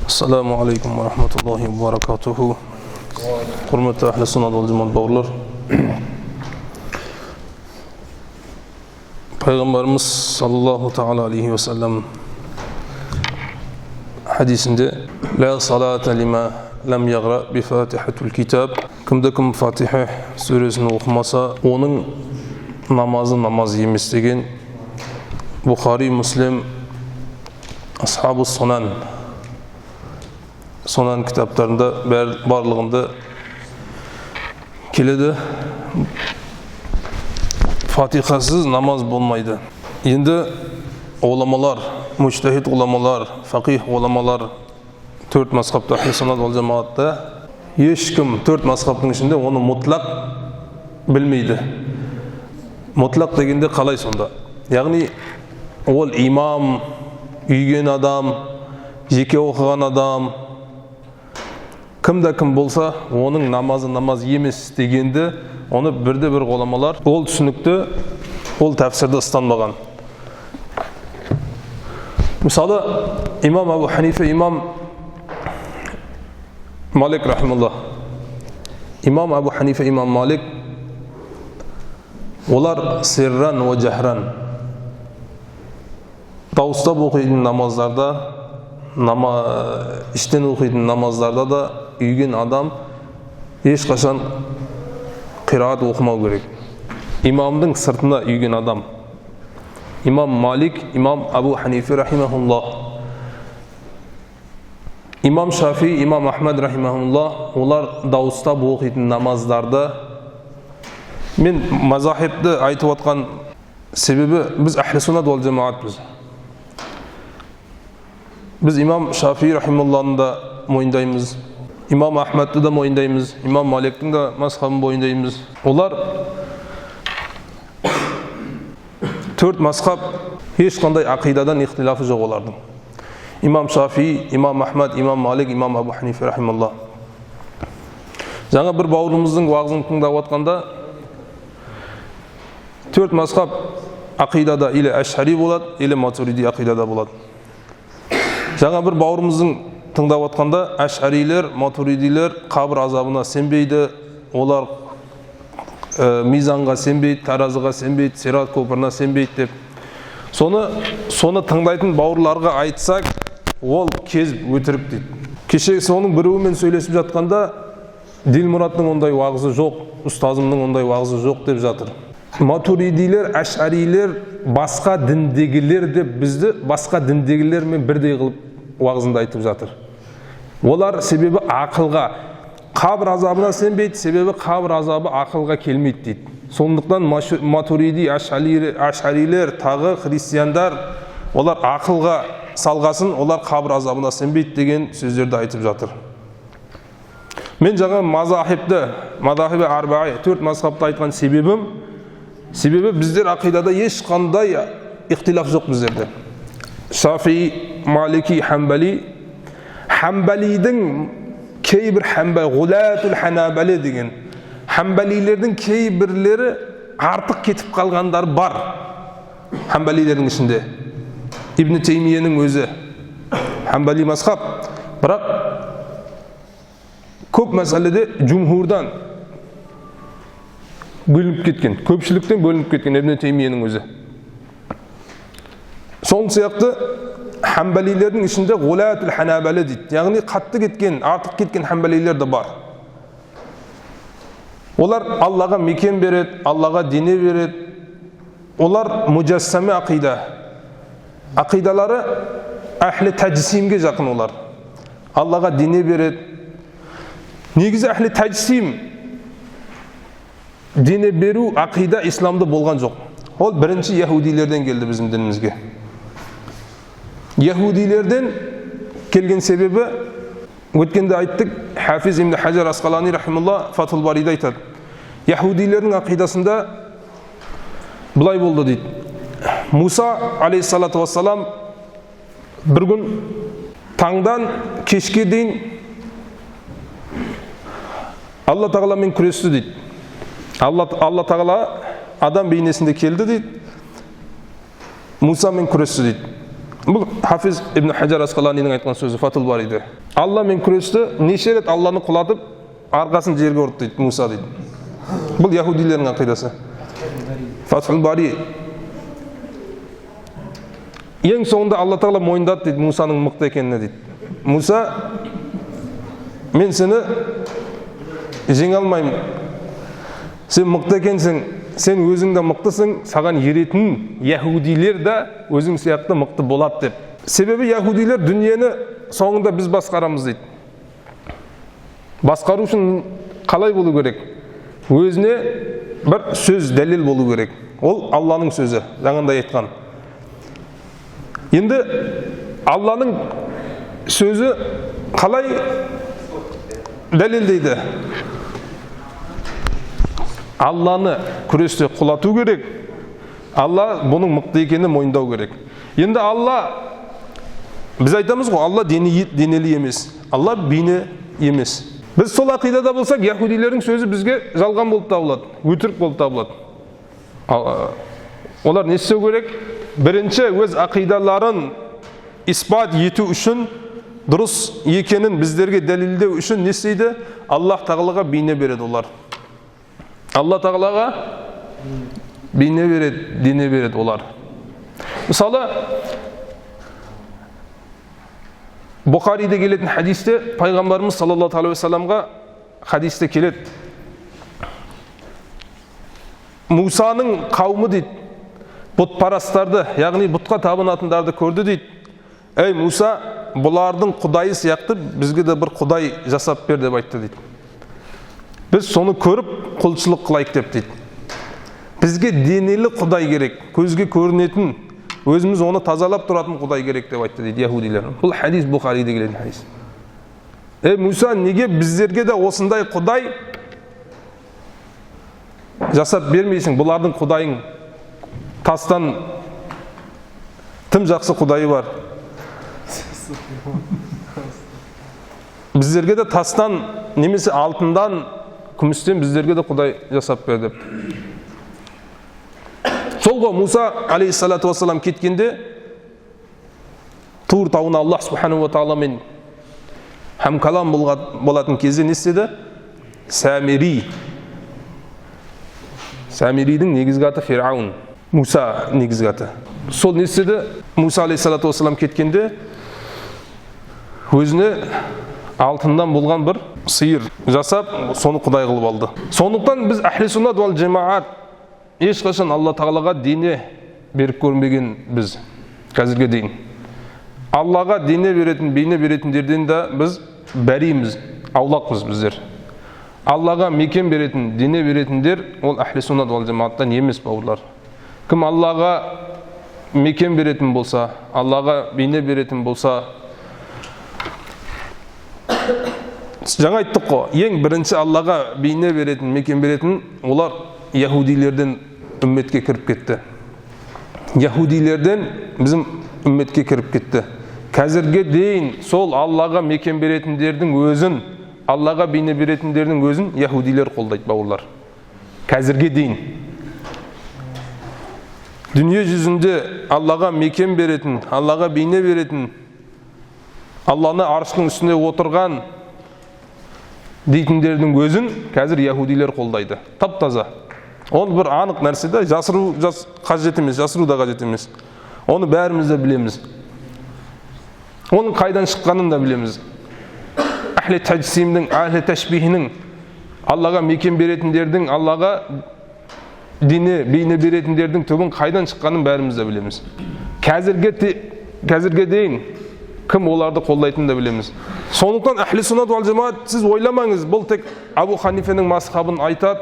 Ассаламу алейкум ва рахматуллахи ва баракатуху. Құрметті әхлі суннат уал жамаат бауырлар, Пайғамбарымыз саллаллаху тағала алейхи уассалам хадисінде: «Ла салата лима лам яғра би фатихатул китаб». Кімде кім Фатиха сүресін оқымаса, оның намазы намаз емес деген Бұхари, Муслим, Асхабу Сунан, Сунан кітаптарында барлығында келеді. Фатихасыз намаз болмайды. Енді ғұламалар, мujтахид ғұламалар, фақих ғұламалар төрт мазхабта, ахли суннат уал жамаатта ешкім төрт мазхабтың ішінде оны мұтлақ білмейді. Мұтлақ дегенде қалай сонда? Яғни ол имам, үйген адам, жеке оқыған адам, кімде кім болса, оның намазы намаз емес дегенді, оны бірде бір ғұламалар ол түсінікті, ол тәпсірді ұстанбаған. Мысалы, имам Абу Ханифа, имам Малик рахималлах, имам Абу Ханифа, имам Малик, олар сирран уа жахран дауыстап оқитын намаздарда, іштен оқитын намаздарда да үйген адам ешқашан қираат оқымау керек. Имамдың сыртына үйген адам. Имам Малик, имам Абу Ханифа рахимахуллах, имам Шафи, имам Ахмад рахимахуллах, олар дауыстап оқитын намаздарда, мен мазахибті айтып отқан себебі, біз әхлі суннат уал жамаатпыз. Біз имам Шафи рахималлахны да мойындаймыз, имам Ахмадты да мойындаймыз, имам Маликтің да мазхабын мойындаймыз. Олар төрт мазхаб, ешқандай ақидадан ихтилафы жоқ олардың. Имам Шафи, имам Ахмад, имам Малик, имам Абу Ханифа рахималлах. Жаңа бір бауырымыздың уағызын тыңдап отқанда, төрт мазхаб ақидада или әшари болады, или матуриди ақидада болады. Жаңа бір бауырымыздың тыңдап отқанда, әшарилер, матуридилер қабір азабына сенбейді, олар мизанға сенбейді, таразыға сенбейді, сират көпіріне сенбейді деп. Соны тыңдайтын бауырларға айтсақ, ол кезіп өтірік дейді. Кеше соның біреуімен сөйлесіп жатқанда, Дилмұраттың ондай уағызы жоқ, ұстазымның ондай уағызы жоқ деп жатыр. Матуридилер, әшарилер басқа діндегілер деп бізді басқа діндегілермен бірдей қылып уағызында айтып жатыр. Олар себебі ақылға, қабір азабына сенбейді, себебі қабір азабы ақылға келмейді дейді. Сондықтан матуриди, ашарилер, тағы христиандар, олар ақылға салғасын, олар қабір азабына сенбейді деген сөздерді айтып жатыр. Мен жаңа мазахибті, мазахибі арбаи, төрт мазхабты айтқан себебім, себебі біздер ақидада ешқандай ихтилаф жоқ біздерде. Шафи, Малики, Хамбали, Хамбалидің кейбір ғулатул ханабали деген хамбалилердің кейбірлері артық кетіп қалғандар бар. Хамбалилердің ішінде Ибн Теймиенің өзі хамбали мазхаб, бірақ көп мәселеде жумһурдан бөлініп кеткен, көпшіліктен бөлініп кеткен Ибн Теймиенің өзі. Сол сияқты хамбалилердің ішінде ғулатул ханабали дейді, яғни қатты кеткен, артық кеткен хамбалилер де бар. Олар Аллаға мекен береді, Аллаға дене береді. Олар мужассаме ақида. Ақидалары әхлі тәжсимге жақын олар. Аллаға дене береді. Негізі әхлі тәжсим дене беру ақида исламда болған жоқ. Ол бірінші яхудилерден келді біздің дінімізге. Яхудилерден келген себебі, өткенде айттық, Хафиз ибн Хажар Асқалани рахималла Фатхул Барида айтады. Яхудилердің ақидасында былай болды дейді. Муса алейхиссалату вассалам бір күн таңдан кешке дейін Алла тағаламен күресті дейді. Алла тағала адам бейнесінде келді дейді. Мусамен күресті дейді. Бұл Хафиз ибн Хажар Асқаланидің айтқан сөзі, Фатул Бариде. Алламен күресті, неше рет Алланы құлатып, арқасын жерге ұрды дейді Муса дейді. Бұл яхудилердің ақидасы. Фатхул Бари. Ең соңында Алла тағала мойындады дейді Мусаның мықты екеніне дейді. Муса, мен сені жеңе алмаймын. Сен мықты екенсің, сен өзің де мықтысың, саған еретін яхудилер де өзің сияқты мықты болады деп. Себебі яхудилер дүниені соңында біз басқарамыз дейді. Басқару үшін қалай болу керек? Өзіне бір сөз дәлел болу керек. Ол Алланың сөзі, жаңағындай айтқан. Енді Алланың сөзі қалай дәлелдейді? Алланы күресте құлату керек. Алла бұның мықты екенін мойындау керек. Енді Алла, біз айтамыз ғой, Алла денелі емес, Алла бейне емес. Біз сол ақидада болсақ, яхудилердің сөзі бізге жалған болып табылады, өтірік болып табылады. Олар не істеу керек? Бірінші өз ақидаларын испат ету үшін, дұрыс екенін біздерге дәлелдеу үшін не істейді? Аллах тағалаға бейне береді олар. Алла тағалаға бейне береді, дене береді олар. Мысалы, Бұхариде келетін хадисте пайғамбарымыз саллаллаху алейхи уассаламға хадисте келеді. Мусаның қауымы дейді, бұтпарастарды, яғни бұтқа табынатындарды көрді дейді. Ей Муса, бұлардың құдайы сияқты бізге де бір құдай жасап бер деп айтты дейді. Біз соны көріп құлшылық қылайық деп дейді. Бізге денелі құдай керек, көзге көрінетін, өзіміз оны тазалап тұратын құдай керек деп айтты дейді яхудилер. Бұл хадис Бұхариде келетін хадис. Ей Муса, неге біздерге де осындай құдай жасап бермейсің? Бұлардың құдайың тастан тым жақсы құдайы бар. Біздерге де тастан немесе алтындан, күмістен біздерге де құдай жасап бер деп. Сол ғой Муса алейхиссалату вассалам кеткенде Тур тауына Аллах субхану ва тағаламен хамкалам болатын кезде не істеді? Сәмири. Сәмиридің негізгі аты Фирғаун. Муса негізгі аты. Сол не істеді? Муса алейхиссалату вассалам кеткенде өзіне алтындан болған бір сиыр жасап, соны құдай қылып алды. Сондықтан біз әхли суннат уал жамаат ешқашан Алла тағалаға дене беріп көрмеген біз қазірге дейін. Аллаға дене беретін, бейне беретіндерден де біз бәриміз, аулақпыз біздер. Аллаға мекен беретін, дене беретіндер ол әхли суннат уал жамааттан емес, бауырлар. Кім Аллаға мекен беретін болса, Аллаға бейне беретін болса, жаңа айттық қой, ең бірінші Аллаға бейне беретін, мекен беретін олар яхудилерден үмметке кіріп кетті. Яхудилерден біздің үмметке кіріп кетті. Қазірге дейін сол Аллаға мекен беретіндердің өзін, Аллаға бейне беретіндердің өзін яхудилер қолдайды, бауырлар. Қазірге дейін. Дүние жүзінде Аллаға мекен беретін, Аллаға бейне беретін, Алланы арштың үстінде отырған дейтіндердің өзін қазір яхудилер қолдайды. Тап-таза. Ол бір анық нәрсе де, жасыру қажет емес, жасыру да қажет емес. Оны бәріміз де білеміз. Оның қайдан шыққанын да білеміз. Әхлі тәжсимнің, әхлі тәшбихінің, Аллаға мекен беретіндердің, Аллаға дене, бейне беретіндердің түбін қайдан шыққанын бәріміз де білеміз. Қазірге дейін кім оларды қолдайтынын да білеміз. Сондықтан әхлі суннат уал жамаат, сіз ойламаңыз, бұл тек Абу Ханифенің мазхабын айтады.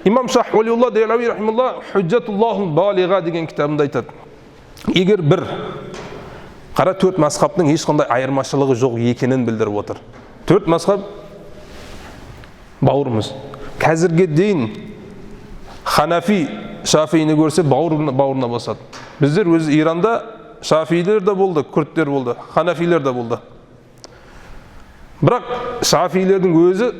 Имам Шах Уалиулла Дейлави рахималла Хужжатуллахул Балиға деген кітабында айтады. Егер бір қара төрт мазхабтың ешқандай айырмашылығы жоқ екенін білдіріп отыр. Төрт мазхаб бауырымыз. Қазірге дейін Ханафи Шафиini көрсе бауырына басады. Біздер өз Иранда Шафилер де болды, күрттер болды, ханафилер де болды. Бірақ шафилердің өзі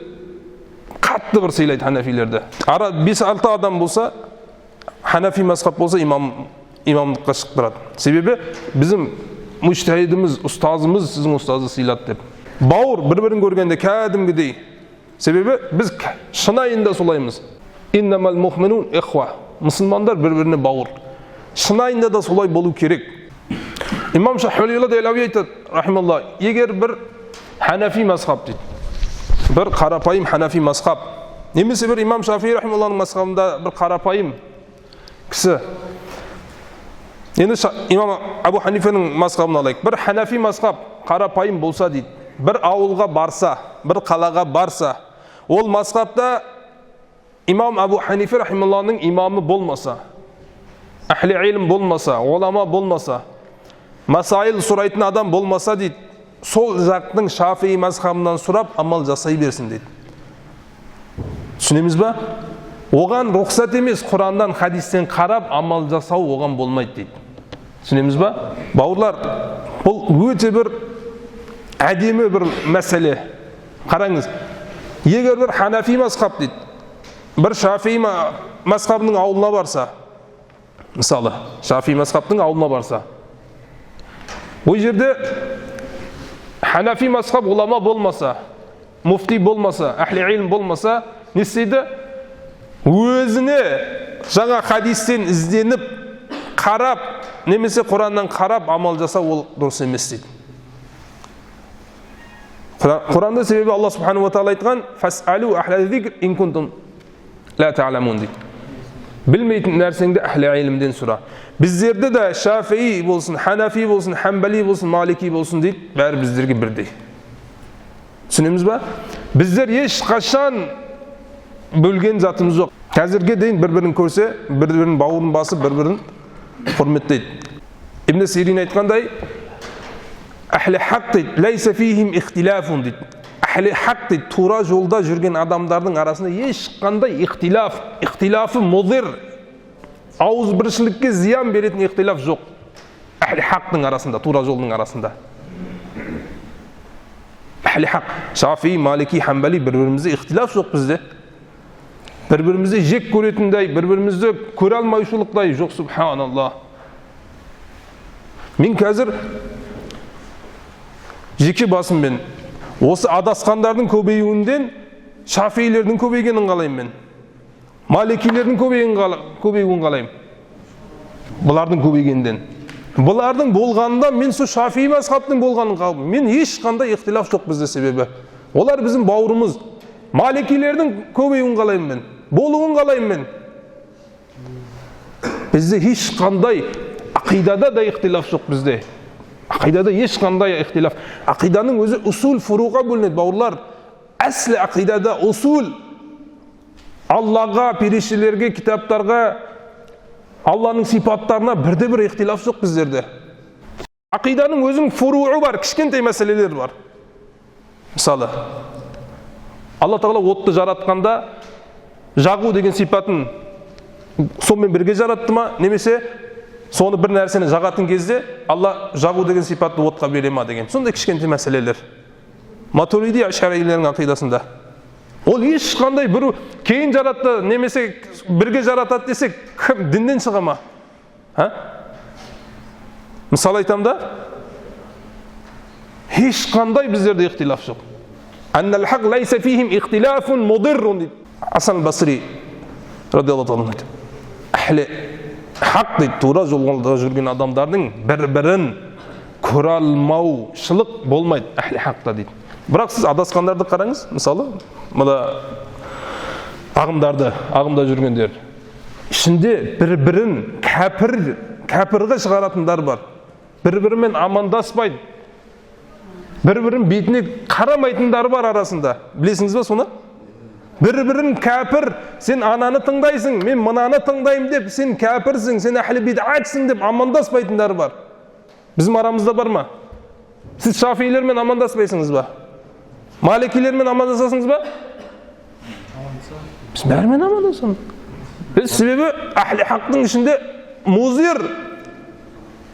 қатты бір сыйлайды ханафилерді. Ара 5-6 адам болса, ханафи мазхаб болса, имамдыққа шықтырады. Себебі біздің мүжтәһидіміз, ұстазымыз сіздің ұстазды сыйлады деп. Бауыр бір-бірін көргенде кәдімгідей. Себебі біз шынайында солаймыз. Иннамал муъминун ихва. Мұсылмандар бір-біріне бауыр. Шынайында да солай болу керек. Имам Шах Уәлиулла Деһләуи айтады, рахималла, егер бір ханафи мазхаб дейді, бір қарапайым ханафи мазхаб, немесе бір имам Шафии рахималланың мазхабында бір қарапайым кісі, енді имам Абу Ханифаның мазхабын алайық, бір ханафи мазхаб қарапайым болса дейді, бір ауылға барса, бір қалаға барса, ол мазхабта имам Абу Ханифа рахималланың имамы болмаса, әхли илм болмаса, олама болмаса, масайыл сұрайтын адам болмаса дейді, сол жақтың Шафии мазхабынан сұрап амал жасай берсін дейді. Түсінеміз ба? Оған рұқсат емес, Құраннан, хадистен қарап амал жасау оған болмайды дейді. Түсінеміз ба? Бауырлар, бұл өте бір әдемі бір мәселе. Қараңыз, егер бір ханафи мазхаб дейді, бір Шафии мазхабының ауылына барса, мысалы, Шафии мазхабтың ауылына барса, ол жерде ханафи мазхаб улама болмаса, муфти болмаса, әхли илм болмаса, не істейді? Өзіне жаңа хадистен ізденіп, қарап, немесе Құраннан қарап амал жасау ол дұрыс емес дейді. Құранда себебі Алла субханаху ва тағала айтқан, «Фасалу ахла зикр ин кунтум ла та'ламун» дейді. Білмейтін нәрсеңді әхли илмден сұра. Біздерді де Шафии болсын, Ханафи болсын, Ханбали болсын, Малики болсын дейді, бәрі біздерге бірдей. Түсінеміз ба? Біздер ешқашан бөлген затымыз жоқ. Қазірге дейін бір-бірін көрсе, бір-бірін бауырын басып, бір-бірін құрметтейді. Ибн Сирин айтқандай, әхли хақ дейді, ләйсә фихим ихтилафун дейді. Әхли хақ дейді, тура жолда жүрген адамдардың арасында ешқандай ихтилаф, ихтилафы мудир, ауызбіршілікке зиян беретін ихтилаф жоқ. Әхли хақтың арасында, тура жолдың арасында. Әхли хақ, Шафии, Малики, Ханбали бір-бірімізде ихтилаф жоқ бізде. Бір-бірімізді жек көретіндей, бір-бірімізді көре алмаушылықтай жоқ, субханаллах. Мен қазір жеке басыммен осы адасқандардың көбеюінден шафиилердің көбейгенін қалаймын мен. Маликилердің көбеюін қалаймын. Бұлардың көбейгенінен. Бұлардың болғанында мен сол шафии мазхабтың болғанын қалаймын. Мен ешқандай ихтилаф жоқ бізде себебі. Олар біздің бауырымыз. Маликилердің көбеюін қалаймын мен. Болуын қалаймын мен. Бізде ешқандай ақидада да ихтилаф жоқ бізде. Ақидада ешқандай ихтилаф. Ақиданың өзі усул фуруға бөлінеді, бауырлар. Әслі ақидада усул Аллаға, періштелерге, кітаптарға, Алланың сипаттарына бірде-бір ихтилаф жоқ біздерде. Ақиданың өзінің фуруы бар, кішкентай мәселелер бар. Мысалы, Алла тағала отты жаратқанда жағу деген сипатын сонымен бірге жаратты ма, немесе соны бір нәрсені жағатын кезде Алла жағу деген сипатты отқа бере ма деген сондай кішкентай мәселелер. Матуриди ашарилердің ақидасында. Ол ешқандай бір кейін жаратты, немесе бірге жаратады десек, кім діннен шыға ма? Ха? Мысал айтамын да, ешқандай біздерде ихтилаф жоқ. Аннал хақ лайса фихим ихтилафун мудиррун дейді. Асан Басри радиаллаху анху айтады. Әхлі хақ дейді, тура жолда жүрген адамдардың бір-бірін көре алмаушылық болмайды әхлі хақта дейді. Бірақ сіз адасқандарды қараңыз, мысалы, мына ағымдарды, ағымда жүргендер ішінде бір-бірін кәпірге шығаратындар бар. Бір-бірімен амандаспайды. Бір-бірін бетіне қарамайтындар бар арасында. Білесіңіз ба соны? Бір-бірін кәпір, сен ананы тыңдайсың, мен мынаны тыңдаймын деп, сен кәпірсің, сен әхлі бид'атсың деп амандаспайтындар бар. Біздің арамызда бар ма? Сіз шафиилермен амандаспайсыңыз ба? Маликилермен амандасасыңыз ба? Біз бәрімен амандасамыз. Біз себебі әхлі хақтың ішінде музир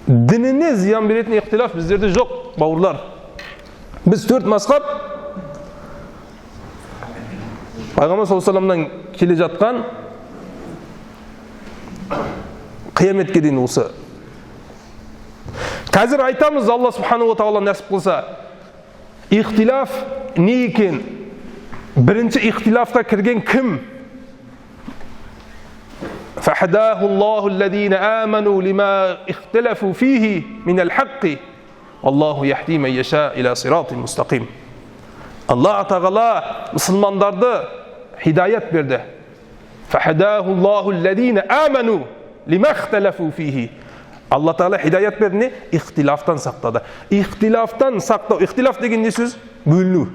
дініне зиян беретін ихтилаф біздерде жоқ, бауырлар. Біз төрт мазхаб Пайғамбар саллаллаху алейхи вассаламнан келе жатқан қияметке дейін осы. Қазір айтамыз, Алла субханала тағала нәсіп қылса, ихтилаф не екен? Бірінші ихтилафқа кірген кім? فَحَدَاهُ اللَّهُ الَّذِينَ آمَنُوا لِمَا اخْتَلَفُوا فِيهِ مِنَ الْحَقِّ وَاللَّهُ يَهْدِي مَنْ يَشَاءُ إِلَى صِرَاطٍ مُسْتَقِيمٍ. Алла тағала мұсылмандарды хидаят берді. فَحَدَاهُ اللَّهُ الَّذِينَ آمَنُوا لِمَا اخْتَلَفُوا فِيهِ. Алла тағала хидаят берді не? Ихтилафтан сақтады. Ихтилафтан сақтау. Ихтилаф деген не сөз? Бөліну.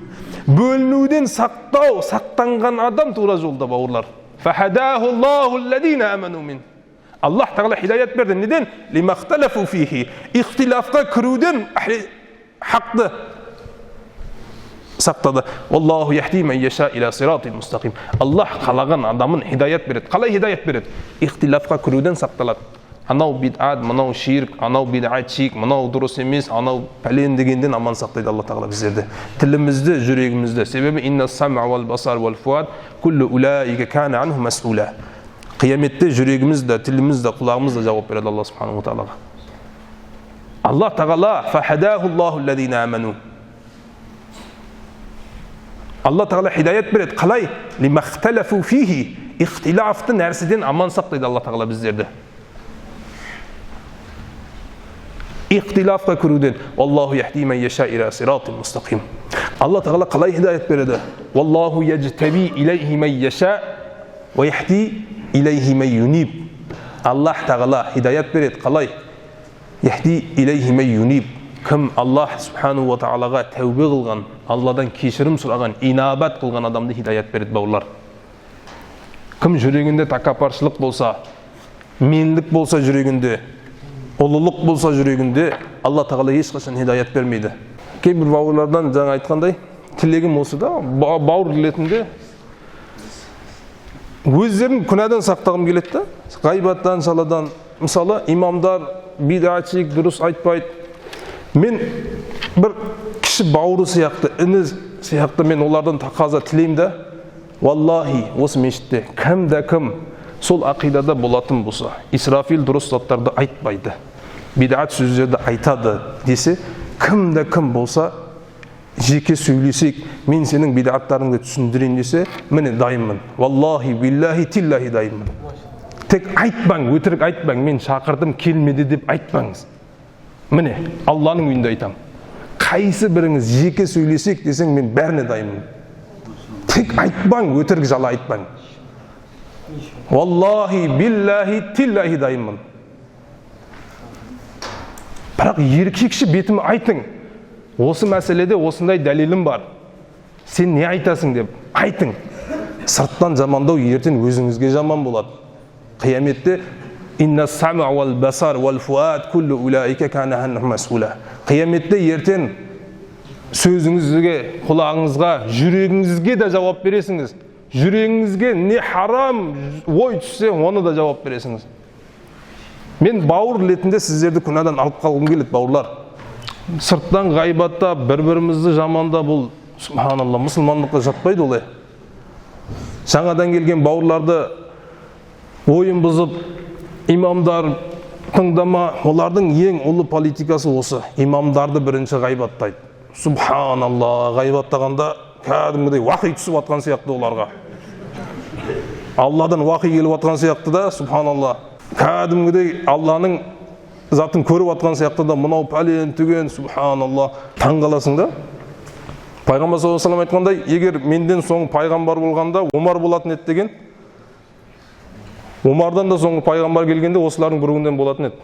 Бөлінуден сақтау, сақтанған адам тура жолда, бауырлар. فَحَدَاهُ اللَّهُ الَّذِينَ آمَنُوا مِنْ. Аллах тағала хидаят берді. Неден? لِمَا اخْتَلَفُوا فِيهِ. Ихтилафқа кіруден хақты сақтады. Аллаху яхди ман яша иля сиратил мустақим. Аллах қалаған адамын хидаят береді. Қалай хидаят береді? Ихтилафқа кіруден сақталады. Анау бидат, мынау ширк, анау бидат ширк, мынау дұрыс емес, анау пәлен дегенден аман сақтайды Алла тағала біздерді. Тілімізді, жүрегімізді. Себебі инна сам'a вал басар вал фуад куллу улаика кана анху мас'ула. Қияметте жүрегіміз де, тіліміз де, құлағымыз да жауап береді Алла субханаху тағалаға. Алла тағала фахадаху Аллаху аллазина аману. Алла тағала хидаят береді. Қалай? Лимахталафу фихи. Ихтилафты нәрседен аман сақтайды Алла тағала біздерді. Ихтилафқа кіруден. Аллаху яхди ман яша иля сиратил мустақим. Алла тағала қалай хидаят береді? Аллаху яджтаби илейхи ман яша ва яхди илейхи ман юниб. Аллах тағала хидаят береді. Қалай? Яхди илейхи ман юниб. Кім Аллах субхану ва тағалаға тәубе қылған, Алладан кешірім сұраған, инабат қылған адамды хидаят береді, бауырлар. Кім жүрегінде тәкаппаршылық болса, мендік болса жүрегінде, ұлылық болса жүрегінде, Алла тағала ешқашан хидаят бермейді. Кейбір бауырлардан жаңа айтқандай, тілегім осы да, бауыр ретінде өздерін күнәдан сақтағым келеді да, ғайбаттан, шаладан. Мысалы, имамдар бидатшылық дұрыс айтпайды. Мен бір кіші бауыры сияқты, іні сияқты мен олардан тақаза тілеймін да, валлахи, осы мешітте кім де кім сол ақидада болатын болса, Исрафил дұрыс заттарды айтпайды, бидат сөздерді айтады десе, кім де кім болса, жеке сөйлесек, мен сенің бидаттарыңды түсіндірейін десе, міне дайынмын. Валлахи, биллахи, тиллахи дайынмын. Тек айтпаң, өтірік айтпаң, мен шақырдым, келмеді деп айтпаңыз. Міне, Алланың үйінде айтам. Қайсы біріңіз жеке сөйлесек десең, мен бәріне дайынмын. Тек айтпаң, өтірік жала айтпаң. Валлахи, биллахи, тиллахи дайынмын. Бірақ еркекші бетіме айтың. Осы мәселеде осындай дәлелім бар. Сен не айтасың деп айтың. Сырттан жамандау ертең өзіңізге жаман болады. Қияметте инна сам'a вал басар вал фуад куллу улаика кана анху мас'ула. Қияметте ертең сөзіңізге, құлағыңызға, жүрегіңізге де жауап бересіңіз. Жүрегіңізге не харам ой түссе, оны да жауап бересіңіз. Мен бауыр ретінде сіздерді күнәдан алып қалғым келеді, бауырлар. Сырттан ғайбаттап, бір-бірімізді жамандап, бұл субханалла, мұсылмандыққа жатпайды олай. Жаңадан келген бауырларды ойын бұзып, имамдар тыңдама, олардың ең ұлы политикасы осы. Имамдарды бірінші ғайбаттайды. Субханалла, ғайбаттағанда кәдімгідей уахи түсіп атқан сияқты оларға. Алладан уахи келіп атқан сияқты да, субханалла. Кәдімгідей Алланың затын көріп атқан сияқты да, мынау пәлен түген, субханалла. Таң қаласың да. Пайғамбар саллаллаху алейхи вассалам айтқандай, егер менден соң пайғамбар болғанда Омар болатын еді деген. Омардан да соңғы пайғамбар келгенде осылардың біреуінен болатын еді.